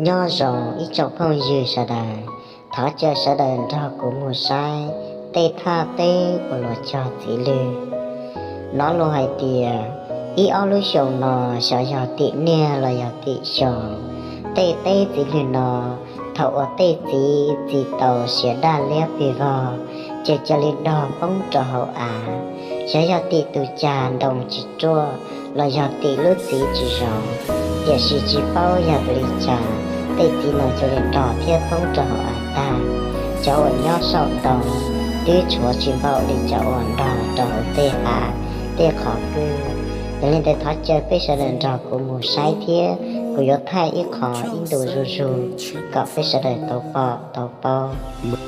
Nyob zoo ib tsoom phooj ywg sawv daws, thov caw sawv daws nrog kuv mus saib tej thaj teb uas luag cog txiv lwg. Nov luag hais tias ib ob lub xyoo no, xyov yog tim niaj los yog tim xyoo, tej teb txiv lwg no thaum uas tej txiv txi tau siav daj liab pig vog, ces cia li dog poob rau hauv av. Xyov yog tim tus cag ntoo tsis ruaj los yog tim lub txiv tsis zoo, tiam sis tsis paub yog vim li cas tej txiv no cia li dog thiab poob rau hauv av tag. Cov uas nyob saum ntoo twb tshuav tsis npaum li cov uas dog rau hauv tej hav tej qhov kwj. Yog li ntawd thov caw peb sawv daws nrog kuv mus saib thiab kuv yuav thaij ib qho ib ntu zuj zus kom peb sawv daws tau pom tau paub.